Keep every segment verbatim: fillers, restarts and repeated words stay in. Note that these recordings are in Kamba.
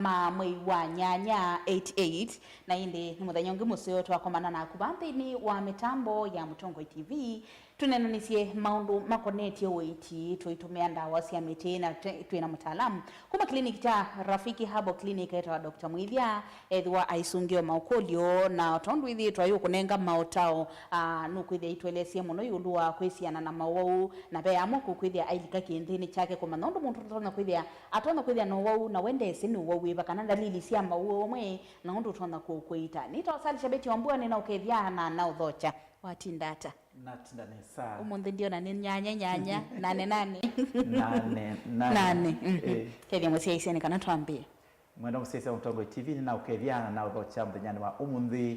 ma mwei wa nyanya eighty-eight, na ĩndĩ nĩ mũthenya ũngĩ mũseo twakomana naku vaa nthĩnĩ wa mĩtambo ya Mũtongoi T V, tũneenanĩsye maũndũ makonetye ũiiti tũitũmĩa ndawa sya mĩtĩ, na twĩ twĩ na mũtaalamu kuma clinic kya Rafiki Herbal Clinic etawa Doctor Mwĩthya, ethĩwa aisũngĩo maũkũlyo, na o tondũ ĩthĩĩtwa yũkũnenga maũtao, ah, nũkwĩthĩa aitũelesye mũno ĩũlũ wa kwĩsiana na mawau, na ve amwe kũkwĩthĩa ailika kĩnthĩnĩ kyake kũmanya ũndũ mũndũ ũtonya kwĩthĩa, atonya kwĩthĩa na ũwau, na we ndesĩ nĩ ũwau wĩva kana ndalili sya mawau omwe, na ũndũ ũtonya kũkũita. Nĩtawa Salisha Betty Wambua, nĩnaũkethya na naũthokya. Watinda ata? Natinda nesa. Ũmũnthĩ ndiona nĩ nyanya, nyanya, nane, nane. Nane, nane. Nane, mhm. Eh. Kethya mũsyaisye nĩ kana twambĩe. Mwenda mũsyaisya Mũtongoi T V, nĩnaũkethya na naũthokya mũthenyanĩ wa ũmũnthĩ.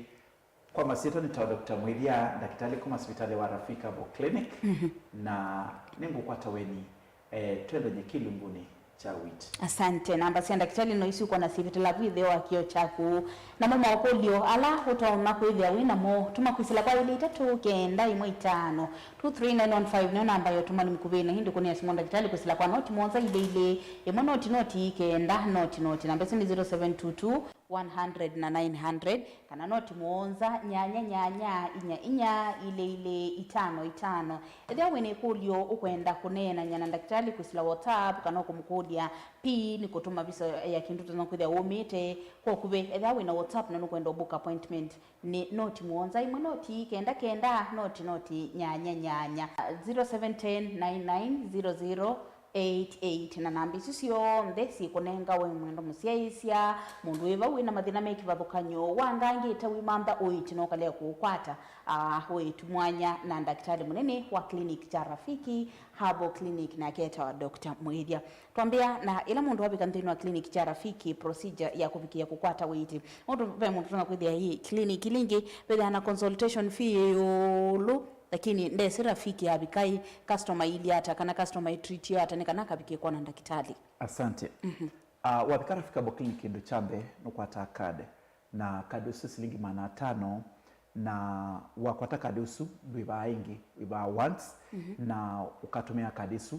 Kwa masyĩtwa nĩ ta Doctor Mwĩthya, ndakĩtalĩ kuma sivitalĩ wa Rafika Herbal Clinic, mhm, na nĩngũkwata weni, eh, twendany'e kĩlungunĩ kya ũiiti. Asante. Namba sya ndakĩtalĩ no isu ũkwona sivitala vu ĩtheo wa kĩo kyaku. Namo maũkũlyo ala ũtonya kwĩthĩa wĩ namo, tũma kwĩsĩla kwa ilĩ itatũ kenda ĩmwe itano. Two three nine one five nĩyo namba ya ũtũmani mũkuvĩ, na ĩndĩ kũnĩa simũ ndakĩtalĩ kwĩsĩla kwa noti mũonza ilĩ ilĩ, ĩmwe noti noti kenda noti noti. Namba ĩsu nĩ zero seven two two, one hundred na nine hundred, kana noti mũonza nyanya nyanya inya inya ilĩ ilĩ itano itano. Ethĩwa wĩ na ĩkũlyo ũkwenda kũneenany'a na ndakĩtalĩ kwĩsĩla WhatsApp kana ũkũmũkũlya pin, kũtũma visa ya kĩndũ ũtonya kwĩthĩa ũmĩte kwa ũkuvĩ. Ethĩwa wĩ na WhatsApp na nũkwenda ũbook appointment, nĩ noti mũonza ĩmwe noti kenda kenda noti noti nyanya nyanya. Zero seven ten nine nine zero zero eight eight, na namba isu syonthe syĩkũnenga we mwendwa mũsyaĩĩsya, mũndũ wĩ vau wĩ na mathĩna me kĩvathũkany'o, wangangĩte wĩmantha ũiiti na ũkalea kũũkwata, ah, ũiiti mwanya na ndakĩtalĩ mũnene wa clinic kya Rafiki Herbal Clinic, nake etawa Doctor Mwĩthya. Twambĩa na ĩla mũndũ wavika nthĩnĩ wa clinic kya Rafiki, procedure ya kũvikĩa kũkwata ũiiti. Nũndũ ve mũndũ tũna kwĩthĩa ĩ clinic ilingĩ vethĩa na consultation fee ĩũlũ, lakini ndesĩ Rafiki avikai, customer ilia ata, kana customer itritio ata, nĩ kana akavikie kwona ndakĩtalĩ. Asante. Mhm. Ah, wavika Rafika Herbal Clinic, kĩndũ kya mbee nũkwataa card, na card ũsu silingi maana atano, na wakwata card ũsu ndwĩvaa ĩngĩ, wĩvaa once, mhm, na ũkatũmĩa card ĩsu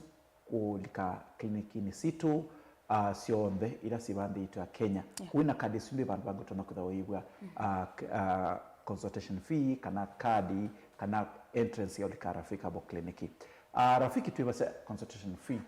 kũlika klinikinĩ sitũ, ah, syonthe ila syĩ vaa nthĩ yitũ ya Kenya. Yeah. Kũu na card ĩsu ndwĩ vandũ vangĩ ũtonya kwĩthĩwa ũyĩvw'a, mm, ah, k-, ah, consultation fee, kana card, kana entrance ya ũlika Rafiki Herbal Clinic. Ah, Rafiki twĩvasya consultation fee,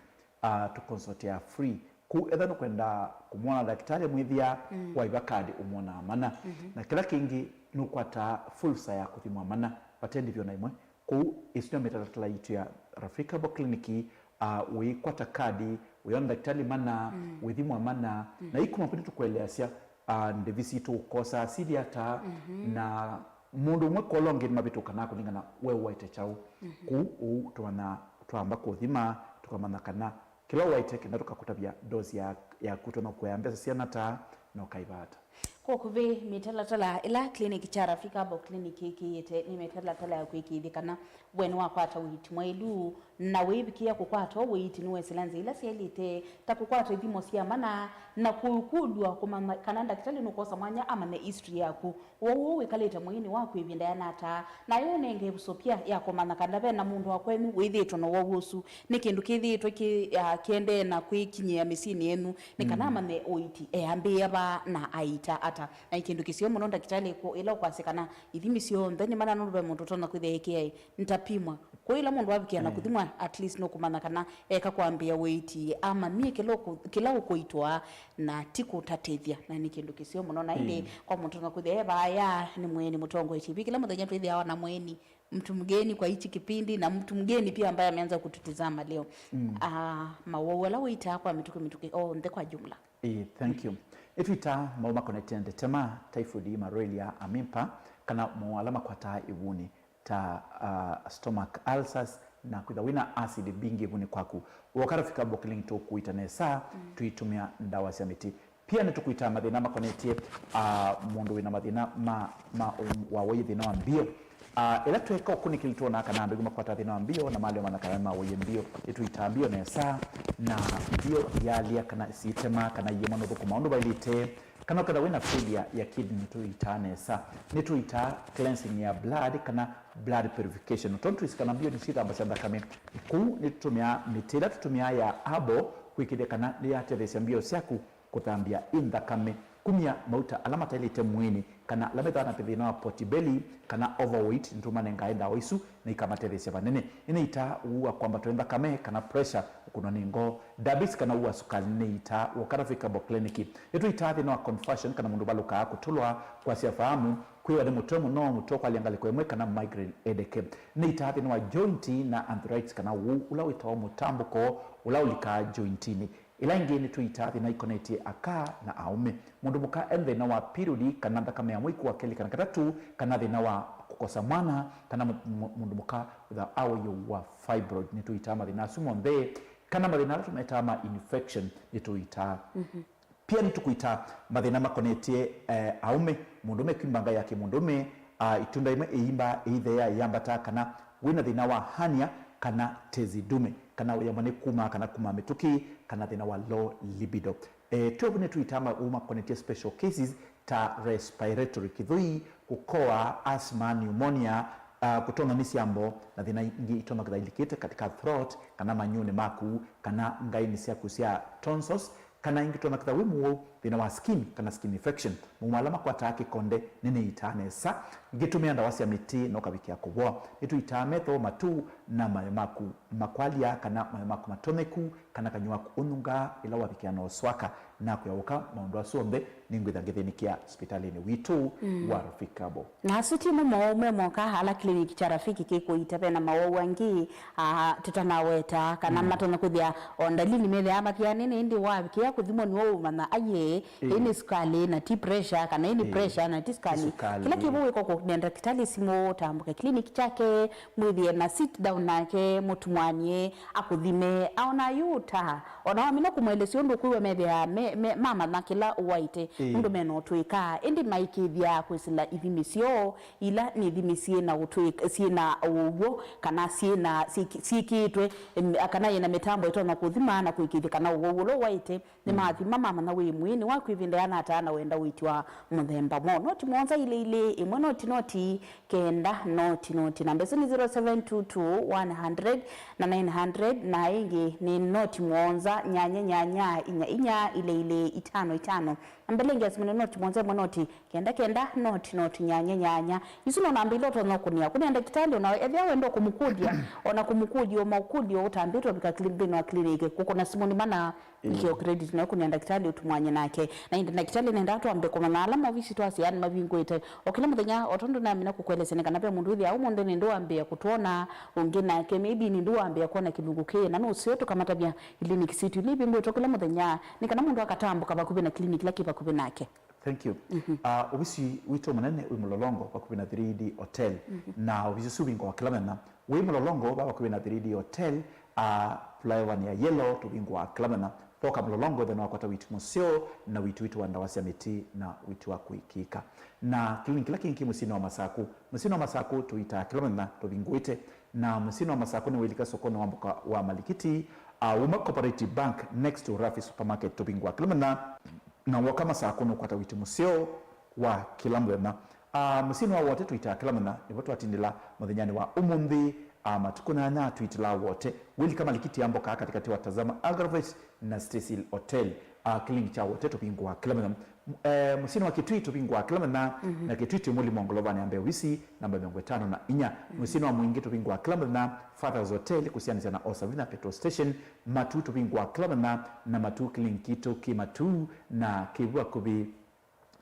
ah, tũconsultĩaa free. Kũu etha nũkwenda kũmwona ndakĩtalĩ Mwĩthya, mm, waĩva card ũmwonaa mana. Mhm. Na kĩla kĩngĩ nũkwataa fursa ya kũthimwa mana, vate ndivyo na imwe. Kũu, ĩsu nĩyo mĩtalatala yitũ ya Rafiki Herbal Clinic, ah, wĩkwata kadi, wĩona ndakĩtalĩ mana, mm, wĩthimwa mana, mm, na ikuma vau nĩtũkũeleasya, ah, ndĩvi sitũ ũkosa asili ata, mhm, na mũndũ ũmwe kola ũngĩ nĩmavĩtũkanaa kũlingana we ũwaĩte kyaũ. Mhm. Kũu, ũu twana-, twamba kũthima, tũkamanya kana kĩla ũwaĩte kenda tũkakũtavya dosi ya, yaku, twana kũea mbesa siana ata, na ũkaĩva ata. Kwa ũkuvĩ, mĩtalatala ĩla clinic kya Rafiki Herbal Clinic ĩkĩĩte nĩ mĩtalatala ya kwĩkĩĩthya kana we nĩwakwata ũiiti mwaĩlu, na wĩvikĩa kũkwata ũiiti nĩwesĩla nzĩa ila syaĩlĩte, ta kũkwata ithimo sya mana, na kũkũlw'a kũmanya kana ndakĩtalĩ nũkosa mwanya amanye history yaku. Ũwau ũũ wĩkalĩte mwĩĩnĩ waku ĩvinda yana ata? Nayo ũnenge ĩvusũkya ya kũmanya kana ve na mũndũ wa kwenyu wĩthĩĩtwe na ũwau ũsu. Nĩ kĩndũ kĩthĩĩtwe kĩ-, ah, kĩendee na kwĩkinyĩa mĩsyĩnĩ yenyu, nĩ kana, mm, amanye ũiiti eambĩĩa va na aiita ata. Na nĩ kĩndũ kĩseo mũno ndakĩtalĩ kũ-, ĩla ũkwasya kana ithimi syonthe nĩ mana, nũndũ ve mũndũ ũtonya kwĩthĩa ĩkĩaĩ ntapimwa. Kwa ĩla mũndũ avikĩa na, eh, kũthimwa, at least nũkũmanya kana eka kwambĩĩa ũiiti, amanyie kĩla ũkũ-, kĩla ũkũitwa na ti kũtatĩthya, na nĩ kĩndũ kĩseo mũno. Na ĩndĩ, mm, kwa mũndũ ũtonya kwĩthĩa e vaya, nĩ mweeni Mũtongoi T V, kĩla mũthenya twĩthĩawa na mweeni, mtu mgeni kwa hichi kipindi na mtu mgeni pia ambaye ameanza kututizama leo. Mm. Ah, mawau ala wĩitaa kwa mĩtũkĩ mĩtũkĩ onthe kwa jumla. Ĩĩ, thank you. Nĩtwĩtaa mawau makonetye ndetema, typhoid, malaria, amoeba, kana mawau ala makwataa ĩvunĩ, ta, ah, stomach ulcers, na kwĩtha wĩna acid mbingĩ ĩvunĩ kwaku. Woka Rafiki Herbal Clinic tũkũita nesa, mm, tũitũmĩa ndawa sya mĩtĩ. Pia nĩtũkũitaa mathĩna makonetye, ah, mũndũ wĩna mathĩna ma, ma ũim-, wa wai, thĩna wa mbio. Ah, ĩla tweka ũkunĩkĩli twonaa kana andũ aingĩ makwataa thĩna wa mbio na malea ũmanya kana nĩmawaie mbio. Nĩtũitaa mbio nesa, na mbio yalya kana siitema kana iĩma nũthũkũma ũndũ vaĩlĩte, kana ũkethwa wĩna failure ya kidney nĩtũitaa nesa. Nĩtũitaa cleansing ya blood kana blood purification. Tondũ twĩsĩ kana mbio nĩsyĩthambasya nthakame, kũu nĩtũtũmĩaa mĩtĩ ĩla tũtũmĩaa ya herbal kwĩkĩthya kana nĩyatetheesya mbio syaku Kũthambya ĩ nthakame, kumya mauta ala mataĩlĩte mwĩĩnĩ, kana ala methĩawa na thĩna wa portobelly kana overweight, nĩtũmanengae ndawa isu na ikamatetheesya vanene. Nĩnĩitaa ũu wa kwambatwa nĩ nthakame kana pressure, ũkũnwa nĩ ngoo. Diabetes kana ũu wa sukalĩ nĩnĩitaa w'o Karafi Herbal Clinic. Nĩtũitaa thĩna wa confusion kana mũndũ ũvalũkaa, kũtũlwa, kwasya faamu, kwĩwa nĩ mũtwe mũno, mũtwe ũkwalya ngalĩko ĩmwe kana migraine headache. Nĩnĩitaa thĩna wa joint na arthritis kana ũu ũla wĩtawa mũtambũko ũla ũlikaa jointinĩ. Ĩla ĩngĩ nĩtũitaa thĩna ikonetye aka na aũme. Mũndũ mũka e na thĩna wa period kana nthakame ya mwei wa kelĩ kana katatũ, kana thĩna wa kũkosa mwana, kana mũ- mũ- mũndũ mũka wĩtha awaiyo wa fibroid. Nĩtũitaa mathĩna asu monthe, kana mathĩna ala tũmetaa ma infection nĩtũitaa. Pia nĩtũkũitaa mathĩna makonetye eh, aũme, mũndũme kwimba ngai ya kĩmũndũme, ah, itunda imwe ĩimba ĩitheea ĩyambata, kana wĩna thĩna wa hernia kana tezi dume, kana ũyamwa nĩ kuma kana kuma mĩtũkĩ, kana thĩna wa low libido. E, twĩovu nĩtũitaa maũũ makonetye special cases ta respiratory, kĩthũi, kũkoa, asthma, pneumonia, ah, kũtonya nĩ syambo, na thĩna ingĩ itonya kwĩtha ilikĩte katika throat kana manyũnĩ maku kana ngainĩ syaku sya tonsils, kana ingĩ tonya kwĩtha wĩ mũwau, thĩna wa skin kana skin infection. Maũũ ala makwataa kĩkonde nĩnĩitaa nesa ngĩtũmĩa ndawa sya mĩtĩ na ũkavikĩa kũvoa. Nĩtũitaa metho, matũ na mayo maku makwalya kana mayo maku matonyeku kana kanyw'a kaku ũnungaa ĩla wavikĩa na ũswaka, na kwĩaũka maũndũ asu onthe nĩngwĩtha ngĩthĩnĩkĩa sipitalĩnĩ witũ wa Rafiki Herbal. Na asu ti mo mowau me moka ala clinic kya Rafiki kĩkũita. Ve na mowau angĩ, ah, tũtanaweta kana matonya kwĩthĩa o ndalili methĩaa mathianĩne, ĩndĩ wavikĩa kũthimwa nĩwe ũũmanya, aiee, ĩĩ nĩ sukalĩ na ti pressure, kana ĩĩ nĩ pressure na ti sukalĩ. Kĩla kĩvo wĩka kũnĩa ndakĩtalĩ simũ, ũtambũke clinic kyake, mwĩthĩe na sit down nake, mũtumwany'e, akũthime, aona yu ta. Ona wamina kũmũelesya ũndũ ũkwĩw'a methĩaa me, me, mamanya kĩla ũwaĩte, nũndũ mena ũtw'ĩka, ĩndĩ maikĩĩthya kwĩsĩla ithimi syoo, ila nĩ ithimi syĩ na ũtw'ĩk-, syĩ na ũw'o, kana syĩ na, syĩki-, syĩkĩĩtwe, em, kana yĩ na mĩtambo ĩtonya kũthima na kũĩkĩĩthya kana ũwau ũla ũwaĩte nĩmathima mamanya wĩ mwĩĩnĩ waku ĩvinda yanataa na wenda ũiiti wa mũthemba mwaũ. Noti mũonza ilĩ ilĩ, ĩmwe noti noti, kenda noti noti. Namba ĩsu nĩ zero seven two two one hundred na nine hundred, na ĩngĩ nĩ noti mũonza nyanya nyanya inya inya ilĩ ilĩ itano itano. Namba ĩla ĩngĩ ya simũ nĩ noti mũonza ĩmwe noti kenda kenda noti noti nyanya nyanya. Isu no namba ila ũtonya ũkũnĩa. Kũnĩa ndakĩtalĩ ona ethĩwa wenda kũmũkũlya, ona kũmũkũlya, ũmaũkũlya ũtambĩtwe vika kli-, nthĩnĩ wa clinic. Kũkũna simũ nĩ mana. Ĩkĩo credit nayo kũnĩa ndakĩtalĩ ũtumwany'e nake. Na ĩndĩ ndakĩtalĩ nenda twambe kũmanya ala maovisi twasya nĩ mavingũĩte. O kĩla mũthenya, o tondũ namina kũkũelesya nĩ kana ve mũndũ wĩthĩa ũmũnthĩ nĩndĩ wambĩĩa kũtwona, ũngĩ nake maybe nĩndĩ wambĩĩa kwona kĩlungu kĩĩ, na nũseo tũkamatavya clinic sitũ ila ivingũĩtwe kĩla mũthenya, nĩ kana mũndũ akatambũka vakuvĩ na clinic ĩla kĩ vakuvĩ nake. Thank you. Ah, ovisi witũ mũnene wĩ Mlolongo vakuvĩ na three D Hotel. Na ovisi ũsu ũvingũawa kĩla mũthenya. Wĩ Mlolongo va vakuvĩ na three D Hotel, ah, flyover ya Yellow, tũvingũaa kĩla mũthenya. Voka Mlolongo ĩthĩna wakwata witi mũseo na witi witũ wa ndawa sya mĩtĩ na witi wa kũĩkĩĩka. Na clinic kĩla kĩngĩ kĩ mũsyĩnĩ wa Masaku. Mũsyĩnĩ wa Masaku tũitaa kĩla mũthenya tũvingũĩte. Na mũsyĩnĩ wa Masaku nĩ wailika sokonĩ wa mboka wa Malikiti, ah, uma Cooperative Bank next to Rafi Supermarket tũvingũaa kĩla mũthenya. Na woka Masaku nũkwata witi mũseo wa kĩla mũthenya. Ah, mũsyĩnĩ wa Wote tũitaa kĩla mũthenya, nĩvo twatindĩla mũthenyanĩ wa ũmũnthĩ, ah, matukũ nyanya twĩtĩlaa Wote. Wĩlika Malikiti ya mboka katĩkatĩ wa Tazama Agrovet na Stacyhill Hotel. Ah, clinic kya Wote tũvingũaa kĩla mũthenya. M-, eh, mũsyĩnĩ wa Kitui tũvingũaa kĩla mũthenya, na Kitui twĩ Mũlima ngolovanĩ ya mbee ovisi namba mĩongo ĩtano na inya. Mũsyĩnĩ wa Mwingi tũvingũaa kĩla mũthenya, Father's Hotel kũsianĩsya na Osavina Petrol Station. Matuu tũvingũaa kĩla mũthenya, na Matuu clinic kitũ kĩ Matuu na kĩ vakuvĩ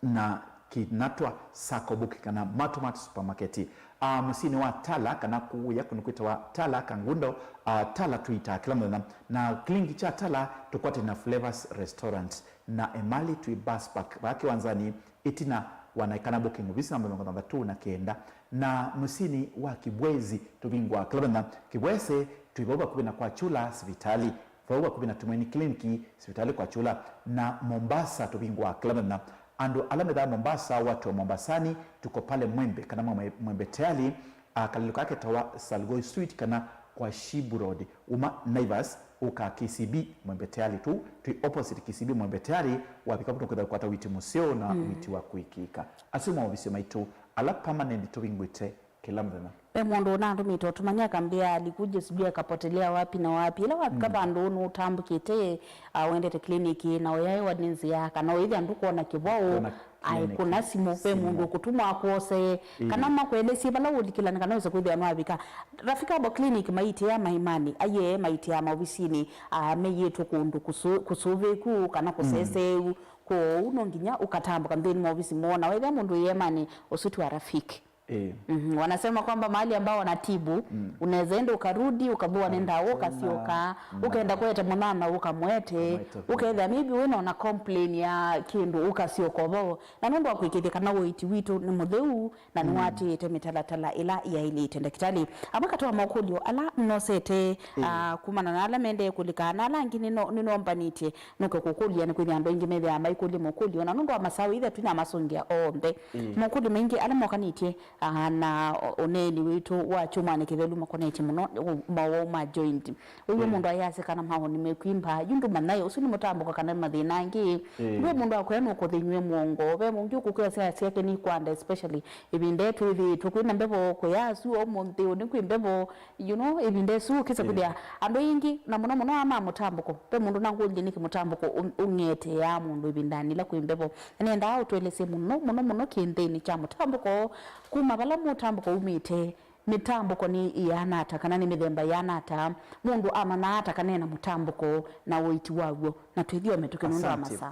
na kĩnatwa Sacco Book kana Matumat Supermarket. Ah, mũsyĩnĩ wa Tala kana kũya kũndũ kwĩtawa Tala Kangundo, ah, Tala tũitaa kĩla mũthenya. Na clinic kya Tala tũkwatene na Flavors Restaurant na Emali twĩ Bus Park vaa kĩwanzanĩ ĩtina wa Naikana Booking Office namba mĩongo thanthatũ na kenda. Na mũsyĩnĩ wa Kibwezi tũvingũaa kĩla mũthenya. Kibwezi twĩ vau vakuvĩ na kwa Chula sivitalĩ. Vau vakuvĩ na Tumaini Clinic, sivitalĩ kwa Chula, na Mombasa tũvingũaa kĩla mũthenya. Andũ ala methaa Mombasa, watu wa Mombasani, tuko pale Mwembe, kana Mwembe, Mwembe Tayari, ah, kalĩlo kake ketawa Salgoi Street, kana kwa Shibu Road, uma Naivas, ũka K C B Mwembe Tayari tu, twĩ opposite K C B Mwembe Tayari, wavika vu nũkwĩtha ũkwata witi mũseo na witi wa kũĩkĩĩka. Asu maovisi maitũ, ala permanent tũvingũĩte, kĩla mũthenya. Ve mũndũ ũnandũmĩte ũtũmani akambĩa alikuje sijui akapotelea wapi na wapi. Ĩla wafika vandũ nũtambũkĩte, ah, wendete kliniki na ũyaĩwa nĩ nzĩa, kana ũĩthĩa ndũkwona kĩvwaũ, aĩkũna simũ, ve mũndũ ũkũtũmwa akwose, kana makwelesye vala ũlikĩla, nĩ kana wĩse kwĩthĩa nĩwavika. Rafika abo clinic maitĩa maimani, aye maitĩa maovisinĩ, ah, meyĩtwe kũndũ kũsũ-, kũsũvĩku kana kũseseeu. Kwoou no nginya ũkatambũka nthĩnĩ mwa ovisi moo, na wethĩa mũndũ ĩemanĩ, ũsu ti wa rafiki. Ĩĩ. Mhm. Wanasema kwamba mahali ambao wanatibu, unaweza enda ukarudi, ukavua nenda ukasyoka, ukaenda kwete mwanana ukamwete, ukethĩa maybe wĩna ona complain ya kĩndũ ukasyoka ovo. Na nũndũ wa kwĩkĩthya kana ũiiti witũ nĩ mũtheu na nĩwatĩĩte mĩtalatala ĩla yaĩlĩte. Ndakĩtalĩ, amwe katĩ wa mokũlyo ala nosete, ah, kumana na ala mendee kũlika na ala angĩ nĩno-, nĩnombanĩtye nũke kũkũlya, nĩ kwĩthĩa andũ aingĩ methĩaa maikũlya mokũlyo, na nũndũ wa masaa wĩthĩa tũinamasũngĩa onthe. Mokũlyo maingĩ ala mokanĩtye, ah, na ũneeni witũ wa kyumwanĩ kĩthelu makonetye mũno mawau ma joint. Ũw'e mũndũ ayasya kana mawoni mekwimba, yu ndũmanyae, ũsu nĩ mũtambũko kana nĩ mathĩna angĩ. Ndwĩ mũndũ akwĩa nũkũthĩnyw'e mũongo, ve mũngĩ ũkũkwĩa syaya syake nĩikwanda, especially ĩvinda ĩtwĩthĩĩtwe kwĩna mbevo kũya asu ũmũnthĩ ũnĩ kwĩ mbevo, you know, ĩvinda ĩsu ũkĩsa kwĩthĩa andũ aingĩ, na mũno mũno aa ma mũtambũko, ve mũndũ nangũlye nĩkĩ mũtambũko ũ-, ũng'eteaa mũndũ ĩvindanĩ ĩla kwĩ mbevo. Na nĩendaa ũtũelesye mũno mũno mũno kĩnthĩnĩ kya mũtambũko, kuma vala mũtambũko umĩte, mĩtambũko nĩ ĩana ata, kana nĩ mĩthemba ĩana ata? Mũndũ amanya ata kana ena mũtambũko na ũiiti waw'o? Na twĩthio mĩtũkĩ nũndũ wa masaa.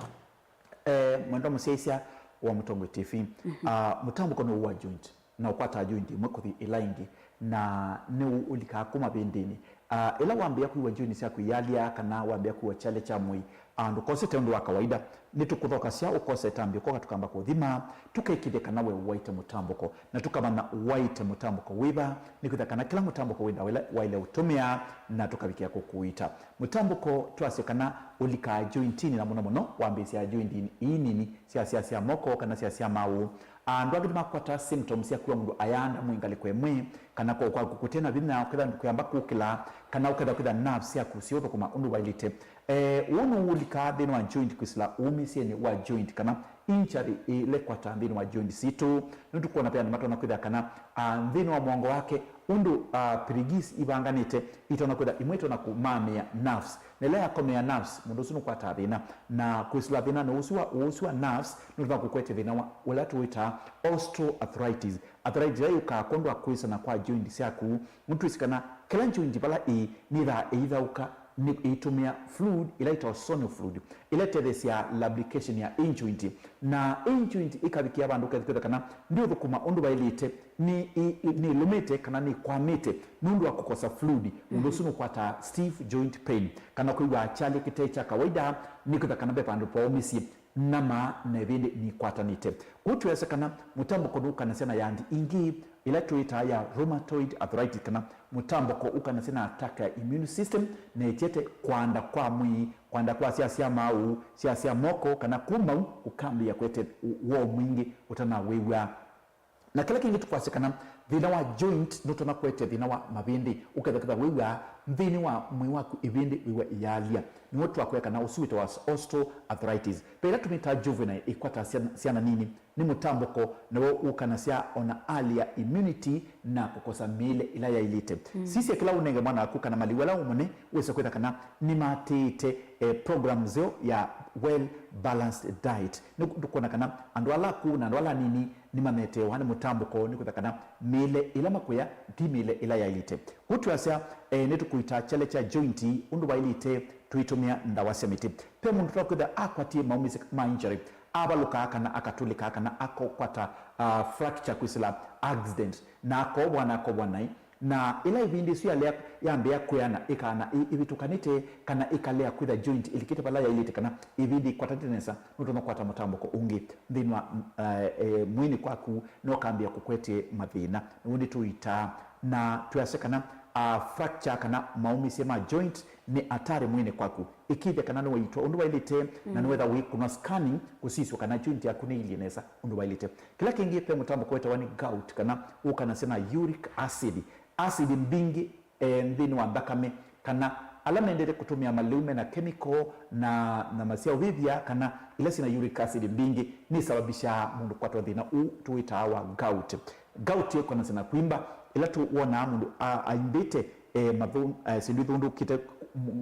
Eh, mwendwa mũsyaĩĩsya wa Mũtongoi T V, ah, mũtambũko nĩ ũũ wa joint, na ũkwataa joint ĩmwe kũthi ĩla ĩngĩ, na nĩ ũlikaa kuma vĩndĩnĩ. Ah, ĩla wambĩĩa kwĩw'a joint syaku iyalya kana wambĩĩa kwĩw'a kyalya kya mwĩĩ, ah, ndũkosete ũndũ wa kawaida, nĩtũkũthokasya ũkose ĩtambya ũkoka tũkamba kũthima, tũkekĩthya kana we waĩte mũtambũko, na tũkamanya waĩte mũtambũko wĩva, nĩkwĩtha kana kĩla mũtambũko wĩ ndawa ĩla waĩle ũtũmĩa, na tũkavikĩa kũkũita. Mũtambũko twasye kana ũlikaa jointinĩ, na mũno mũno wambĩĩsya jointinĩ ii nini sya sya sya moko kana sya sya maũ. Andũ angĩ nĩmakwataa symptoms sya kwĩw'a mũndũ ayaanda mwĩĩ ngalĩko ĩmwe, kana kũũ kwaku kũte na vinya, ũketha ndũkwamba kũkĩla, kana ũketha kwĩtha nerves syaku siũthũkũma ũndũ waĩlĩte. Eh, ũũ nũũlikaa nthĩnĩ wa joint kwĩsĩla ũũmĩsyenĩ wa joint kana injury ĩla ĩkwataa nthĩnĩ wa joint sitũ. Nĩtũkwona ve andũ matonya kwĩthĩa kana, ah, nthĩnĩ wa mũongo wake ũndũ, ah, pirigici ivanganĩte itonya kwĩtha imwe itonya kũmamĩa nerves. Na ĩla yakomea nerves, mũndũ ũsu nũkwataa thĩna. Na kwĩsĩla thĩnanĩ ũsu wa, ũsu wa nerves, nũtonya kũkwetya thĩna wa ũla tũwĩtaa osteoarthritis. Arthritis ĩla yũkaa kwondũ wa kwĩsana kwa joint syaku. Nũtwĩsĩ kana kĩla joint vala ĩĩ nĩthaa ĩithaũka, nĩ ĩitũmĩa fluid ĩla ĩtawa soleus fluid, ĩla ĩtetheesyaa lubrication ya ĩ joint. Na ĩ joint ĩkavikĩa vandũ ũkethĩkwĩtha kana ndĩũthũkũma ũndũ vaĩlĩte, nĩ, ĩ, ĩ, nĩlũmĩte kana nĩkwamĩte nũndũ wa kũkosa fluid. Mũndũ ũsu nũkwataa stiff joint pain, kana kwĩw'aa kyalĩ kĩte kya kawaida, nĩkwĩtha kana ve vandũ vaũmĩsye nama na ĩvĩndĩ nikwatanĩte. Kwoou twĩasya kana mũtambũko nũkanasya na yandi ingĩ ĩla twĩtaa ya rheumatoid arthritis, kana mũtambũko ũkanasya na attack ya immune system, na ĩtiete kwanda kwa mwĩĩ, kwanda kwa sya sya maũ, sya sya moko, kana kũmau kũkambĩĩa kwete woo mwingĩ ũtanawĩw'a. Na kĩla kĩngĩ tũkwasya kana thĩna wa joint nũtonya kũete thĩna wa mavĩndĩ, ũkethĩkĩthwa wĩw'aa nthĩnĩ wa mwĩĩ waku ĩvĩndĩ wĩw'a ĩyalya, nĩw'o twakwĩa kana ũsu wĩtawa osteoarthritis. Ve ĩla tũmĩtaa juvenile ĩkwataa syana, syana nini, nĩ mũtambũko naw'o ũkanasya ona hali ya immunity na kũkosa mĩĩle ĩla yaĩlĩte. Sisya kĩla ũnenge mwana waku kana maliu ala ũmũne wĩse kwĩtha kana nĩmatĩĩte, eh, program nzeo ya well balanced diet. Nĩ tũkwona kana andũ ala akũũ na andũ ala anini nĩmameteewa nĩ mũtambũko, nĩkwĩtha kana mĩĩle ĩla makũya ti mĩĩle ĩla yaĩlĩte. Kwoou twĩasya, eh, nĩtũkũita kyalya kya joint ũndũ waĩlĩte tũitũmĩa ndawa sya mĩtĩ. Ve mũndũ twakwĩtha akwatie maũmĩsye ma injury, avalũkaa kana akatũlĩkaa kana akokwata, ah, fracture kwĩsĩla accident, na akovwa na akovwa naĩ, na ĩla ĩvĩndĩ ĩsu yalea yambĩĩa kwĩana ĩkaana ĩ-, ĩvĩtũkanĩte, kana ĩkalea kwĩtha joint ĩlikĩte vala yaĩlĩte, kana ĩvĩndĩ ĩkwatanĩte nesa, nũtonya kwata mũtambũko ũngĩ nthĩnĩ wa, eh, eh, mwĩĩnĩ kwaku, na ũkambĩĩa kũkwetye mathĩna. Nĩw'o nĩtũitaa na twĩasya kana, ah, fracture kana maũmĩsye ma joint nĩ atari mwĩĩnĩ kwaku. Ĩkĩĩthya kana nĩwaitwa ũndũ waĩlĩte, na nĩwetha wĩkũnwa scanning kũsisw'a kana joint yaku nĩilyĩ nesa ũndũ waĩlĩte. Kĩla kĩngĩ, ve mũtambũko wĩtawa nĩ gout, kana ũkanasya na uric acid. Acid mbingĩ, eh, nthĩnĩ wa nthakame, kana Ala mendete kũtũmĩa malĩu mena kemiko na nyama sya ũvĩvya kana ila syĩna uric acid mbingĩ nĩisavavĩsyaa mũndũ kũkwatwa thĩna ũũ tũwĩtaa wa gout. Gout yĩkonasya na kwimba, ĩla tũwonaa mũndũ a- aimbĩte e, mathũ- e, syĩndũ ithũndũkĩte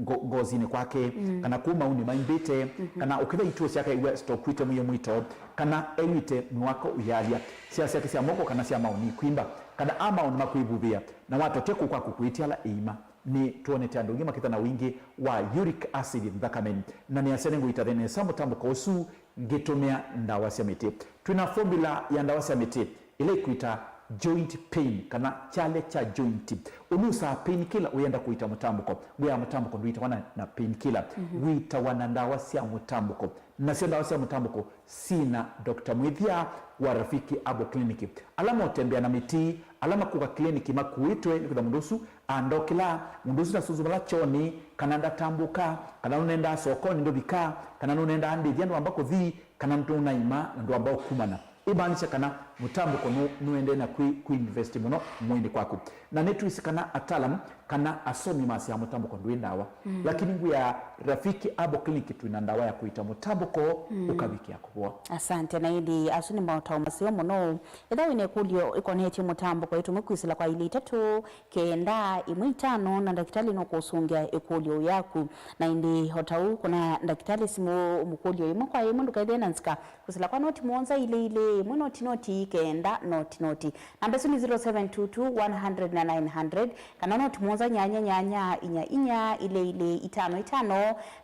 ngo- ngosinĩ kwake, mm, kana kũu maunĩ maimbĩte, mhm, kana ũkĩtha ituo syake aiw'a sitokwĩte mwĩĩ mwito, kana aiw'ĩte mwĩĩ wake ũyalya, syao syake sya moko kana sya maũũ nikwimba, kana a maũũ nĩmakwĩvuvĩa, na watotya kũu kwaku kũĩtĩala ĩima. Nĩtwonete andũ aingĩ makĩtha na wingĩ wa uric acid nthakameni, na nĩasya nĩngũita thĩna nesa mũtambũko ũsu ngĩtũmĩa ndawa sya mĩtĩ. Twĩna formula ya ndawa sya mĩtĩ ĩla ĩkwĩta joint pain kana kyalya kya joint. Ũnusaa painkiller ũyenda kũita mũtambũko. Ngwĩa mũtambũko ndũitawa na, na painkiller. Mhm. Wĩitawa na ndawa sya mũtambũko. Nasyo ndawa sya mũtambũko syĩna Doctor Mwĩthya wa Rafiki Herbal Clinic. Ala motembea na mĩtĩ, ala makũka kliniki makuĩtwe nĩ kwĩtha mũndũ ũsu andokĩla, mũndũ ũsu nasunzuvala kyonĩ, kana ndatambũka, kana nũnendaa sokonĩ ndũvika, kana nũnendaa ndĩthya ndwamba kũthi, kana nũnaima na ndwamba ũkumana. Ĩmaanisha kana mũtambũko nũ- nũendee na kwĩ kwĩinvest mũno mwĩĩnĩ kwaku. Na nĩtwĩsĩ kana ataalamu kana asomi masyaa mũtambũko ndwĩ ndawa. Mm. Lakini ngwĩa Rafiki Herbal Clinic twĩna ndawa ya kũita mũtambũko, mm, ũkavikĩa kũvoa. Asante. Na ĩndĩ asu nĩ maũtao maseo mũno. Ethĩwa wĩna ĩkũlyo ĩkonetye mũtambũko, ĩtũme kwĩsĩla kwa ilĩ itatũ kenda ĩmwe itano, na ndakĩtalĩ nũkũsũngĩa ĩkũlyo yaku. Na ĩndĩ o ta ũu, kũna ndakĩtalĩ simũ ũmũkũlyo ĩmwe kwa ĩmwe, ndũkethĩe na nzika. Kwĩsĩla kwa noti mũonza ilĩ ilĩ, ĩmwe noti noti kenda noti noti. Namba ĩsu nĩ zero seven two two one hundred na nine hundred, kana noti mũonza nyanya nyanya inya inya ilĩ ilĩ itano itano.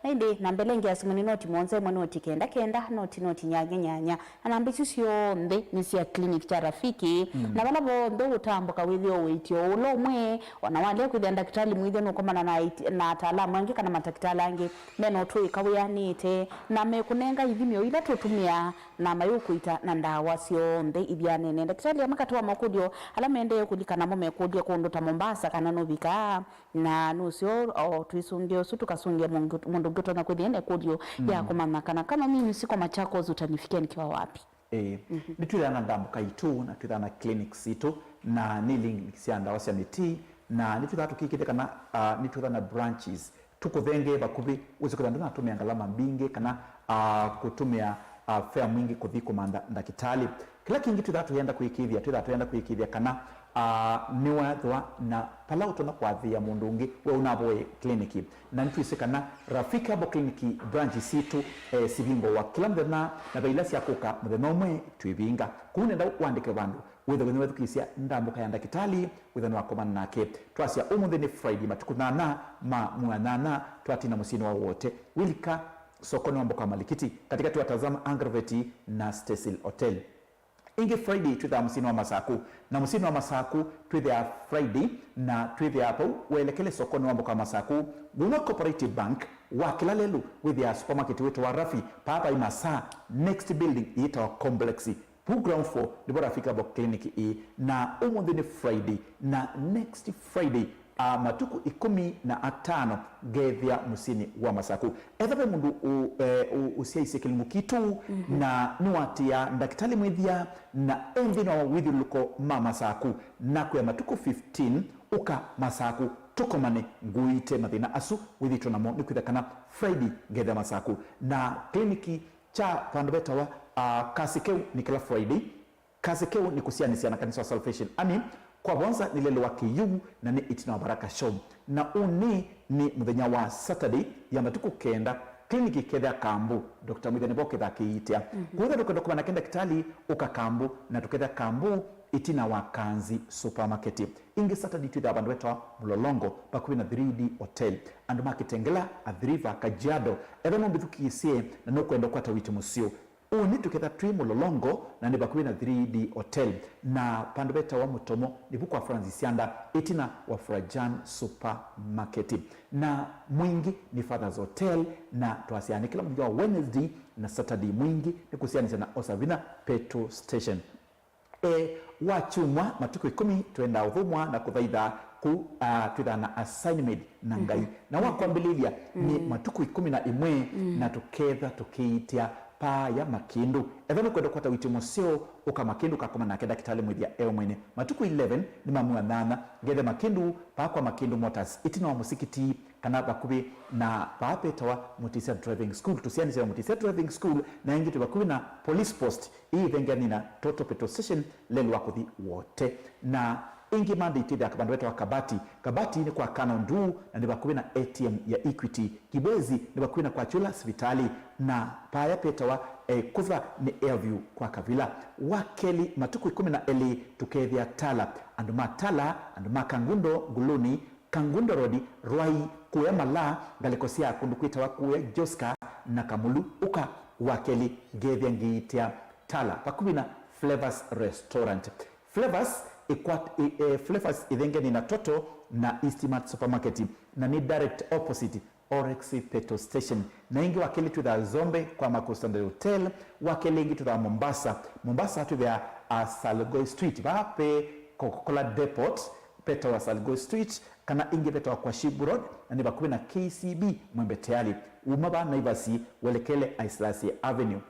Na ĩndĩ namba ĩla ĩngĩ ya simũ nĩ noti mũonza ĩmwe noti kenda kenda noti noti nyanya nyanya. Na namba isu syonthe nĩ sya clinic kya Rafiki. Mm. Na vala vonthe ũtambũka wĩthĩe ũitie o ũla ũmwe, ona walea kwĩthĩa ndakĩtalĩ mwĩthya nũkomana na ait- na ataalamu angĩ kana matakĩtalĩ angĩ mena ũtũĩka wĩanĩte, na mekũnenga ithimi o ila tũtũmĩaa na mayũkũita na ndawa syonthe ivyanene. Ndakĩtalĩ amwe katĩ wa makũlyo ala mendee kũlika namo mekũlya kũndũ ta Mombasa kana nũvikaa. Na nũseo o twĩsũngĩe ũsu tũkasũngĩa mũndũ mũndũ ũngĩ ũtonya kwĩthĩa na ĩkũlyo ya, mm, kũmanya kana kama mimi siko Machakos utanifikia nikiwa wapi? Ĩĩ. Mhm. Nĩtwĩthaa na ndambũka itũ, na twĩthaa na clinics itũ, na nĩ link sya ndawa sya mĩtĩ, na nĩtwĩthaa tũkĩkĩthya kana, ah, nĩtwĩthaa na branches tũkũthengee vakuvĩ, wĩse kwĩtha ndũnatũmĩa ngalama mbingĩ kana, ah, kũtũmĩa, ah, fare mwingĩ kũthi kũmantha ndakĩtalĩ. Kĩla kĩngĩ twĩthaa tũyenda kwĩkĩĩthya, twĩthaa tũyenda kwĩkĩĩthya kana, ah, nĩwethwa na vala ũtonya kwathĩĩa mũndũ ũngĩ we ũnavoye kliniki. Na nĩtwĩsĩ kana Rafiki Herbal Clinic branch sitũ, eh, sivingũawa kĩla mũthenya, na ve ila sya kũka mũthenya ũmwe twĩvinga. Kwoou nenda ũandĩke vandũ, wĩthĩwe nĩwethukĩĩsya ndambũka ya ndakĩtalĩ, wĩthĩwe nĩwakomana nake. Twasya ũmũnthĩ nĩ Friday, matukũ nyanya ma mwei wa nyanya, twatina mũsyĩnĩ wa Wote, wĩlika sokonĩ wa Mboka Malikiti, katĩkatĩ wa Tazama Agrovet na Stesil Hotel. Ĩngĩ Friday twĩthaa mũsyĩnĩ wa Masaku, na mũsyĩnĩ wa Masaku twĩthĩaa Friday, na twĩthĩaa vau welekele sokonĩ wa Mboka Masaku, Nguma Cooperative Bank, wa kĩla lelũ wĩthĩaa supermarket wĩtawa Rafi, paa vai Masaa, next building ĩtawa Complex. Vu ground floor nĩvo Rafiki Herbal Clinic ĩĩ, na ũmũnthĩ nĩ Friday, na next Friday, a, matukũ ĩkũmi na atano ngeethĩa mũsyĩnĩ wa Masaku. Ethĩwa ve mũndũ ũ- e- ũ- ũsyaisye kĩlungu kitũ, mhm, na nĩwatĩĩa ndakĩtalĩ mwĩthya na e nthĩnĩ wa wĩthyũlũlũko ma Masaku, nakwĩa matukũ fifteen, ũka Masaku, tũkomane, ngũiite mathĩna asu wĩthĩĩtwe namo, nĩkwĩtha kana Friday ngeethĩa Masaku. Na kliniki kya vandũ vetawa, a, Kasi Keu nĩ kĩla Friday. Kasi Keu nĩ kũsianĩsya na kanisa wa Salvation Army. Kwa Vonza nĩ lelũ wa Kĩyuu na nĩ ĩtina wa Baraka Show. Na ũnĩ nĩ mũthenya wa Saturday ya matukũ kenda, kliniki ĩkethĩa Kambu, Doctor Mwĩthya nĩvo ũkethaa kĩiitĩa. Mhm. Kwĩtha ndũkwenda kũmana nake ndakĩtalĩ, ũka Kambu, na tũkethĩa Kambu ĩtina wa Kanzi Supermarket. Ĩngĩ Saturday twĩthaa vandũ vetawa Mlolongo, vakuvĩ na three D Hotel. Andũ ma Kitengela, Athi River, Kajiado, ethĩwa nũmbĩthukĩĩsye na nũkwenda ũkwata wĩti mũseo, ũnĩ tũketha twĩ Mlolongo na nĩ vakuvĩ na three D Hotel, na vandũ vetawa Mũtomo nĩvu kwa Francis Sianda, ĩtina wa Frajan Supermarket. Na Mwingi nĩ Father's Hotel, na twasyaanĩ kĩla mũthenya wa Wednesday na Saturday Mwingi nĩ kũsianĩsya na Osavina Petrol Station. E, wa kyumwa, matukũ ĩkũmi twendaa ũthũmũa na kũthaitha kũu, a, twĩthaa na assignment na Ngai. Mhm. Na wa kwambĩlĩlya nĩ, mm, matukũ ĩkũmi na ĩmwe, mm, na tũketha tũkĩiitĩa Paaya Makindu. Ethwa nũkwenda kũkwata ũiiti mũseo, ũka Makindu ũkakoma nake ndakĩtalĩ mwĩthya e o mwene. Matukũ eleven nĩ mamu wa nyanya, ngethe Makindu, paa kwa Makindu Motors, ĩtina wa mũsikiti, kana vakuvĩ na vaa vetawa Mutisia Driving School. Tũsianĩsye na Mutisia Driving School, na ĩngĩ twĩ vakuvĩ na Police Post, ĩĩ ĩthengeanĩ na Total Petrol Station, lelũ wa kũthi Wote. Na ĩngĩ Monday twĩthĩaa vandũ vetawa Kabati. Kabati nĩ kwa Kano Nduu, na nĩ vakuvĩ na A T M ya Equity. Kibwezi nĩ vakuvĩ na kwa Chula sivitalĩ, na paaya petawa, eh, kũtha nĩ Airview kwa Kavila. Wakelĩ matukũ ĩkũmi na elĩ tũkethĩa Tala. Andũ ma Tala, andũ ma Kangundo Nguluni, Kangundo Road, Rwai, kũya Malaa, ngalĩko sya kũndũ kwĩtawa kũya Joska na Kamulu. Ũka wakelĩ ngethĩa ngĩitia Tala, vakuvĩ na Flavors Restaurant. Flavors ĩkwat-, ĩ-, eh, Flavors ĩthengeanĩ na Total na East Mart Supermarket, na nĩ direct opposite Orex Petrol Station. Na ĩngĩ wakelĩ twĩthaa Zombe kwa Marco Standard Hotel, wakelĩ ĩngĩ twĩthaa Mombasa. Mombasa twĩthaa, uh, Salgoi Street, vaa ve Coca-Cola Depot, vetawa Salgoi Street, kana ĩngĩ vetawa kwa Shibu Road, na nĩ vakuvĩ na K C B Mwembe Tayari. Uma vaa Naivas welekele Aislasie Avenue.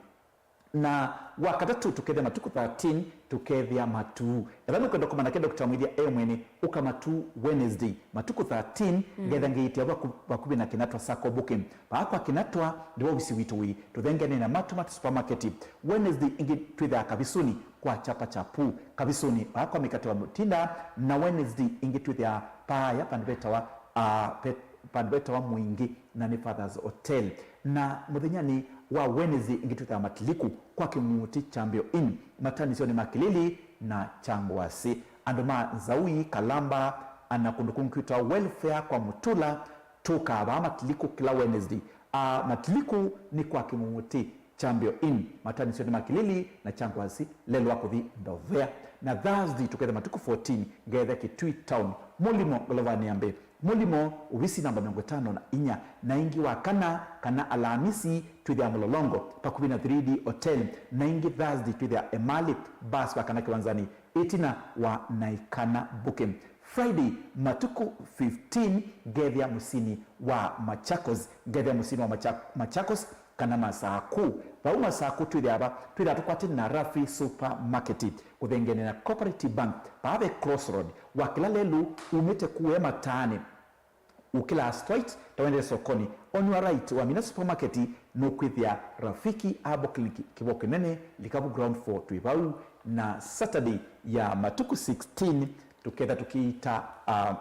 Na wakatatũ tũkethĩa matukũ thirteen, tũkethĩa Matuu. Ethwa nũkwenda kũmana ke Doctor Mwĩthya e mwene, ũka Matuu Wednesday, matukũ thirteen, ngetha ngĩitia vaku-, vakuvĩ na Kinatwa Sacco Booking. Vaa kwa Kinatwa, nĩvo ovisi witũ wĩ, tũthengeanĩ na Matu Matu Supermarket. Wednesday ĩngĩ twĩthĩaa Kavisuni kwa Chapa Chapu. Kavisuni, vaa kwa Mikate wa Mutinda, na Wednesday ĩngĩ twĩthĩaa paaya vandũ vetawa, ah, vet-, vandũ vetawa Mwingi, na nĩ Fathers Hotel. Na mũthenyanĩ wa Wednesday ĩngĩ twĩthĩaa Matiliku kwa Kĩng'ũti Champion Inn, matanisonĩ ma Kĩlili na Kyangwasi. Andũ ma Nzaui, Kalamba, ana kũndũ kũngĩ kwĩtawa Welfare kwa Mũtula, tũkaa vaa Matiliku kĩla Wednesday. A, Matiliku nĩ kwa Kĩng'ũti Champion Inn, matanisonĩ ma Kĩlili na Kyangwasi, lelũ wa kũthi Ndovea. Na Thursday tũketha matukũ fourteen, ngetha Kitui Town, Mũlimo ngolovanĩ ya mbee. Mũlimo, ovisi namba mĩongo ĩtano na inya, na ĩngĩ Wakana kana Alamisi twĩthĩaa Mũlolongo, vakuvĩ na three D Hotel, na ĩngĩ Thursday twĩthĩaa Emali, bus Wakana kĩwanzanĩ, ĩtina wa Naikana Booking. Friday, matukũ fifteen, ngethĩa mũsyĩnĩ wa Machakos, ngethĩa mũsyĩnĩ wa Macha-, Machakos, kana Masaku. Vau Masaku twĩthĩaa va? Twĩthĩaa tũkwatĩte na Rafi Supermarket, kũthengeanĩa na Cooperative Bank, vaa ve Crossroad, wakĩla lelũ umĩte kũya mataanĩ, ũkĩlaa straight, ta wendee sokoni. On your right, wamina supermarket, nũkwĩthĩa Rafiki Herbal Clinic, kĩvoko kĩnene, Likavu ground floor twĩ vau. Na Saturday ya matukũ sixteen, tũketha tũkĩita, ah,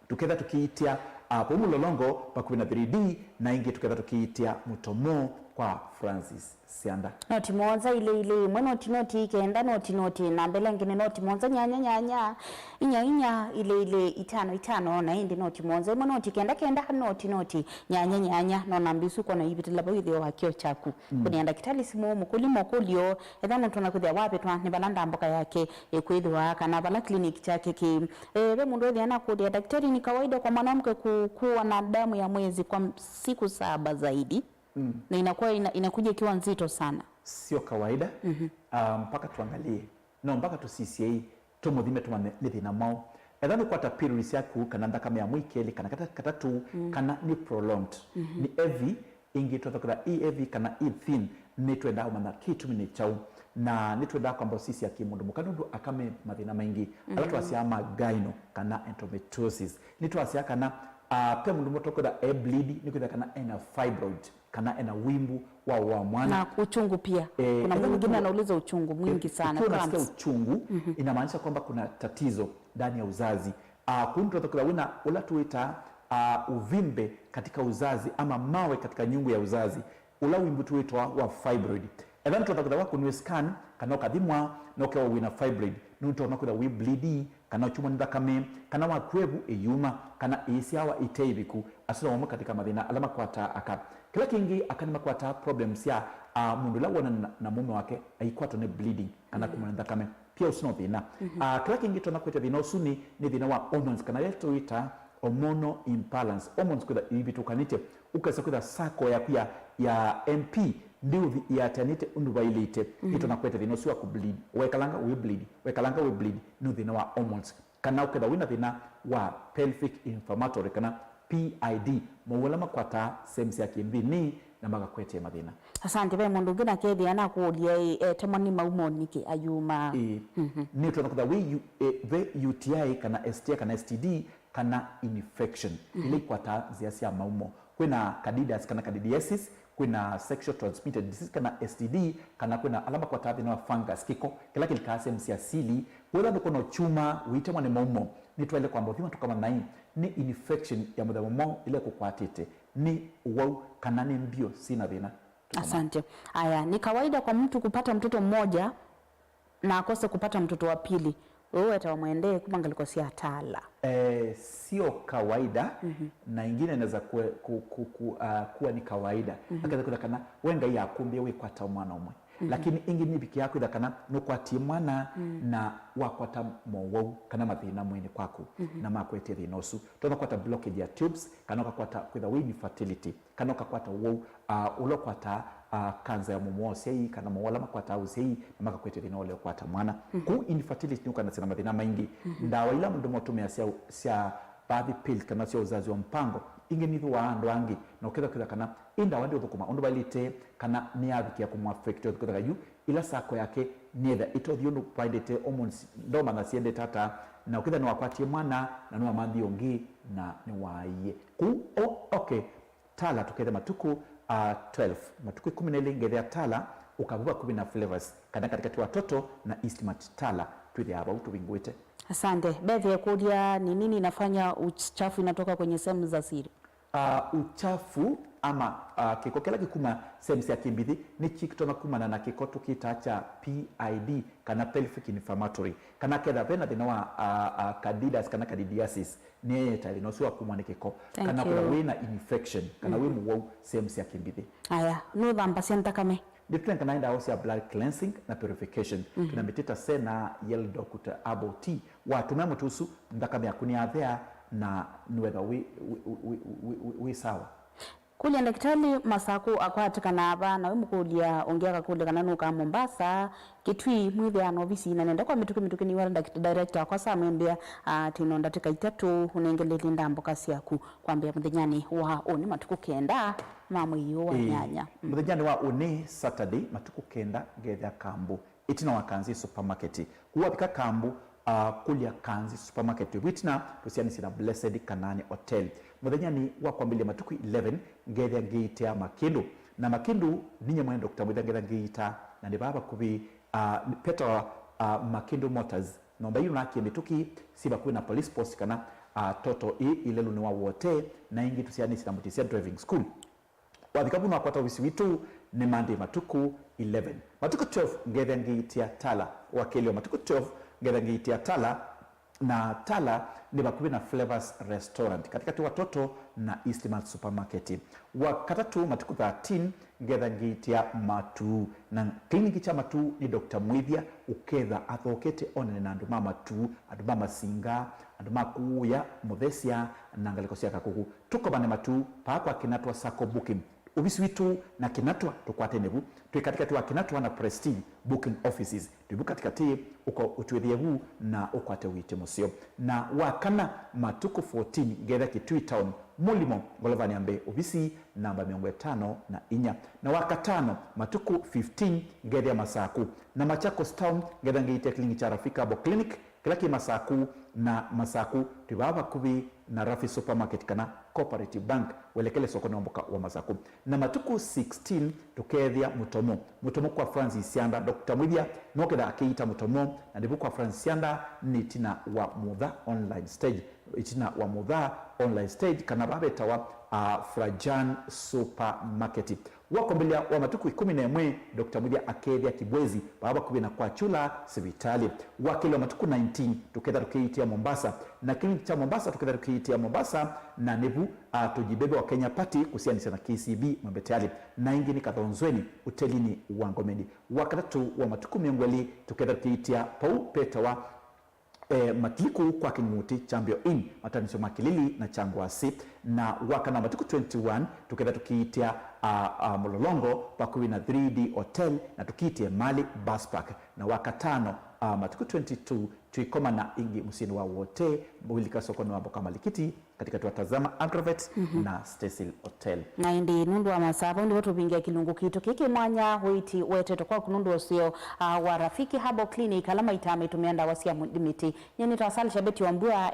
tũketha tũkĩitia, ah, vau Mũlolongo vakuvĩ na three D, na ĩngĩ tũketha tũkĩitia Mũtomo kwa Francis Sianda. Noti mũonza ilĩ ilĩ ĩmwe, noti noti kenda, noti noti na mbele ĩngĩ nĩ noti mũonza nyanya nyanya, inya inya, ilĩ ilĩ, itano itano, na ĩndĩ noti mũonza ĩmwe, noti kenda kenda, noti noti nyanya nyanya. No namba isu ũkwona ivĩtĩla vau ĩtheo wa kĩo kyaku. Mm. Kũnĩa ndakĩtalĩ simũ, mũkũlye mokũlyo, ethwa nũtonya kwĩthĩa wavĩtwa nĩ vala ndamboka yake ĩkwĩthĩwa, kana vala clinic kyake kĩ. E, ve mũndũ ethĩa nakũlya, daktari, ni kawaida kwa mwanamke ku-, kuwa na damu ya mwezi kwa m-, siku saba zaidi? Mm. Na inakuwa ina-, inakuja ikiwa nzito sana. Sio kawaida. Mhm. Ah, mpaka tuangalie. No, mpaka tũsisye ĩ, tũmũthime tũmanye nĩ thĩna mwaũ. Ethwa nũkwata periods yaku kana nthakame ya mwei kelĩ kana kata-, katatũ, mm, kana nĩ prolonged, mhm, nĩ heavy, ĩngĩ twatha kwĩtha ĩ heavy kana ĩ thin, nĩtwendaa ũmanya kĩtumi nĩ kyaũ. Na nĩtwendaa kwamba ũsisya kĩ mũndũ mũka nũndũ aka me mathĩna maingĩ. Ala, mhm, twasyaa ma gyno kana endometriosis. Nĩtwasyaa kana, ah, pe mũndũ mũka ũkwĩtha e bleed, nĩkwĩtha kana ena fibroid, kana ena wimbu wa wa mwana. Na uchungu pia. Eh, kuna mwingine anauliza uchungu mwingi sana, ukiwa unasikia uchungu, mhm, inamaanisha kwamba kuna tatizo ndani ya uzazi. Ah, kũu nĩ twatha kwĩtha wĩna ũla tũĩtaa, ah, uvimbe katika uzazi ama mawe katika nyungu ya uzazi. Ũla wimbu tũĩtawa wa fibroid. Ethwa nĩ twatha kwĩtha wakũnw'e scan kana ũkathimwa na ũkewa wĩna fibroid, nũtonya kwĩtha wĩ bleed, kana ũkyumwa nĩ nthakame, kana waku evu ĩyuma, kana ĩisyawa ĩte ĩviku. Asu no mamwe katika mathĩna ala makwataa aka. Kĩla kĩngĩ, aka nĩmakwataa problems sya, ah, mũndũ ũla wonana na, na mũũme wake aikwatwa nĩ bleeding kana, mhm, kumwa nĩ nthakame. Pia ũsu no thĩna. Mhm. Ah, kĩla kĩngĩ tonya kwĩtya thĩna ũsu nĩ, nĩ thĩna wa hormones, kana ĩla tũĩtaa hormonal imbalance. Hormones kwĩtha ivĩtũkanĩtye, ũkesa kwĩtha sako yaku ya, ya M P ndiũthi ĩatĩanĩte ũndũ vaĩlĩte, mhm, ĩtonya kwĩtya thĩna ũsu wa kũ bleed. Wekalanga wĩ bleed, wekalanga wĩ bleed, nĩ thĩna wa hormones. Kana ũkethwa wĩna thĩna wa pelvic inflammatory kana P I D, mowau ala makwataa sehemu sya kĩnthĩnĩ na makakwetee mathĩna. Asante. Ve mũndũ ũngĩ nakethĩa nakũũlya ĩ, etemwa nĩ maumo nĩkĩ ayuma? Ĩĩ. Nĩ ũtonya kwĩthĩwa wĩ U- eh, ve U T I kana S T I kana S T D kana infection ila ikwataa nzĩa sya maumo. Kwĩna candidias kana candidiasis, kwĩna sexual transmitted disease kana S T D, kana kwĩna ala makwataa thĩna wa fungus, kĩko kĩla kĩlikaa sehemu sya sili. Wĩthĩwa nũkwona kyuma ũitemwa nĩ maumo, nĩtwaĩle kwamba ũthima tũkamanya ĩ nĩ infection ya mũthemba mwaũ ĩla ĩkũkwatĩte, nĩ ũwau kana nĩ mbio syĩna thĩna. Asante. Aya, ni kawaida kwa mtu kupata mtoto mmoja na akose kupata mtoto wa pili. Ũũ wetawa mwendee kuma ngalĩko sya Tala. Eh, sio kawaida. Na ingine inaweza kuwa, ku, ku, ku, ah, kuwa ni kawaida. Akaweza kuwa kana we Ngai akũmbie wĩkwata mwana ũmwe. Lakini ingĩ nĩvikĩaa kwĩtha kana nũkwatie mwana na wakwata mowau kana mathĩna mwĩnĩ kwaku na makwetie thĩna ũsu. Tonya kwata blockage ya tubes kana ũkakwata kwĩtha wĩ infertility. Kana ũkakwata ũwau, ah, ũla ũkwataa, ah, kanza ya mũmũ wa ũsyai kana mowau ala makwataa ũsyai na makakwetya thĩna wa ũlea ũkwata mwana. Kũu infertility nĩũkanasya na mathĩna maingĩ. Ndawa ila mũndũ matũmĩa sya, sya birth pill kana sya uzazi wa mpango ingĩ nithũaa andũ angĩ, na ũkethwa kwĩtha kana ĩ ndawa ndĩũthũkũma ũndũ vaĩlĩte kana nĩyavikĩa kũmũaffect, ũkethwa yu ila sako yake nĩetha ĩtothi ũndũ vaĩlĩte, hormones ndomanya siendete ata, na ũkethwa nĩwakwatie mwana na nĩwamanthie ũngĩ na nĩwaaie. Kũu, o, okay. Tala tũkethe matukũ, ah, twelve, matukũ ĩkũmi na elĩ ngethĩa Tala, ũkavu vakuvĩ na Flavors, kana katikati wa Toto na Eastmart Tala, twĩthĩaa vau tũvingũĩte. Asante. Beth ekũlya, ni nini inafanya uchafu inatoka kwenye sehemu za siri? Ah, uchafu ama, ah, kĩko kĩla kĩkuma sehemu sya kĩmbithĩ nĩkĩtonya kumana na kĩko tũkĩtaa kya P I D kana pelvic inflammatory, kana ketha vena thĩna wa, ah, ah, candidas kana candidiasis. Nĩyĩetae thĩna ũsu wa kumwa nĩ kĩko, kana kwĩtha wĩ na infection kana wĩ mũwau sehemu sya kĩmbithĩ. Aya, nũthambasya nthakame? Nĩtũnenganae ndawa sya blood cleansing na purification. Twĩna mĩtĩ ta Senna, Yeldoc, Herbal Tea. Watũmĩa mũtĩ ũsu, nthakame yaku nĩyathea na nĩwetha wĩ, wĩ, wĩ, wĩ, wĩ, wĩ sawa. Kũlya ndakĩtalĩ Masaku akwatĩkanaa va, na wĩmũkũlya ũngĩ akakũlya kana nũkaa Mombasa, Kitui, mwĩthĩaa na ovisi ina nenda kwa mĩtũkĩ mĩtũkĩ. Nĩw'a director wakwa Sam embĩa atĩ no ndatĩka itatũ ũnengeleelye ndambũka syaku kwambĩa mũthenyanĩ wa ũnĩ matukũ kenda ma mwei ũũ wa nyanya. Mũthenyanĩ wa ũnĩ Saturday matukũ kenda ngethĩa Kambu. Ĩtina wa Kanzi Supermarket. Kũu wavika Kambu, ah, kũlya Kanzi Supermarket. Ĩtina tũsianĩsye na Blessed Kanaani Hotel. Mũthenyanĩ wa kwambĩlĩlya matukũ eleven, ngethĩa ngĩitea Makĩndũ. Na Makĩndũ, ninyie mwene Doctor Mwĩthĩa ngethĩa ngĩitaa, na nĩ vaa vakuvĩ, ah, petawa, ah, Makĩndũ Motors. Nyũmba ii nũnakie mĩtũkĩ, syĩ vakuvĩ na police post kana, ah, Total ĩ ilelũnĩ wa Wote, na ĩngĩ tũsianĩsye na Mutisya Driving School. Wavika vu nwakwata ovisi witũ nĩ Monday matukũ eleven. Matukũ twelve ngethĩa ngĩitia Tala. Wakelĩ wa matukũ twelve ngethĩa ngĩitia Tala, na Tala nĩ vakuvĩ na Flavors Restaurant, katĩkatĩ wa Toto na Eastmart Supermarket. Wakatatũ matukũ thirteen ngethĩa ngĩitia Matuu, na kliniki kya Matuu nĩ Doctor Mwĩthya, ũketha athokete onane na andũ ma Matuu, andũ ma Masinga, andũ ma Kũũya, Mũthesya na ngalĩko sya Kakũkũ. Tũkomane Matuu, paa kwa Kinatwa Sacco Booking. Ovisi witũ na Kinatwa tũkwatene vu. Twĩ katĩkatĩ wa Kinatwa na Prestige Booking Offices. Twĩ vu katĩkatĩ, ũka ũtwĩthĩe vu na ũkwate ũiiti mũseo. Na wakana matukũ fourteen ngethĩa Kitui Town, Mũlimo, ngolovanĩ ya mbee, ovisi namba mĩongo ĩtano na inya. Na wakatano matukũ fifteen ngethĩa Masaku. Na Machakos Town ngethĩa ngĩitia kliniki kya Rafika Herbal Clinic, kĩla kĩ Masaku, na Masaku twĩ vaa vakuvĩ na Rafi Supermarket kana Cooperative Bank, welekele sokonĩ wa mboka wa Masaku. Na matukũ sixteen tũkethĩa Mũtomo. Mũtomo kwa Francis Sianda, Doctor Mwĩthya noketha akĩiita Mũtomo, na nĩvu kwa Francis Sianda nĩ ĩtina wa Mutha Online Stage, ĩtina wa Mutha Online Stage, kana vaa vetawa, ah, Frajan Supermarket. Wakwambĩlĩlya wa matukũ ĩkũmi na ĩmwe, Doctor Mwĩthya akethĩa Kibwezi, vaa vakuvĩ na kwa Chula sivitalĩ. Wakelĩ wa matukũ nineteen, tũketha tũkĩitia Mombasa. Na kĩliniki kya Mombasa, tũketha tũkĩitia Mombasa, na nĩvu, ah, tũjibebe wa Kenya Party kũsianĩsya na K C B Mwembe Tayari. Na ĩngĩ nĩ Kathonzweni, ũtelinĩ wa Ngomeni. Wakatatũ wa matukũ mĩongo ĩlĩ, tũketha tũkĩitia pau petawa eh, Matiliku kwa Kĩng'ũtĩ kya Mbeo Inn, matanisyo ma Kĩlili na kya Ngwasĩ. Na wakana matukũ twenty-one, tũketha tũkiitĩa, ah, ah, Mũlolongo vakuvĩ na three D Hotel, na tũkiitĩe Mali Bus Park. Na wakatano, ah, matukũ twenty-two, twĩkomana ĩngĩ mũsyĩnĩ wa Wote, ũilika sokonĩ wa mboka Malikiti, katika Twatazama Agrovet na Stacyl Hotel. Na ĩndĩ nũndũ wa masaa, vau nĩvo tũvingia kĩlungu kitũ kĩkĩ mwanya ũiti wetetwe kwaku nũndũ wa ũseo, ah, wa Rafiki Herbal Clinic, ala maitaa maitumĩa ndawa sya mĩtĩ. Nyie nĩtawa Salisha Betty Wambua.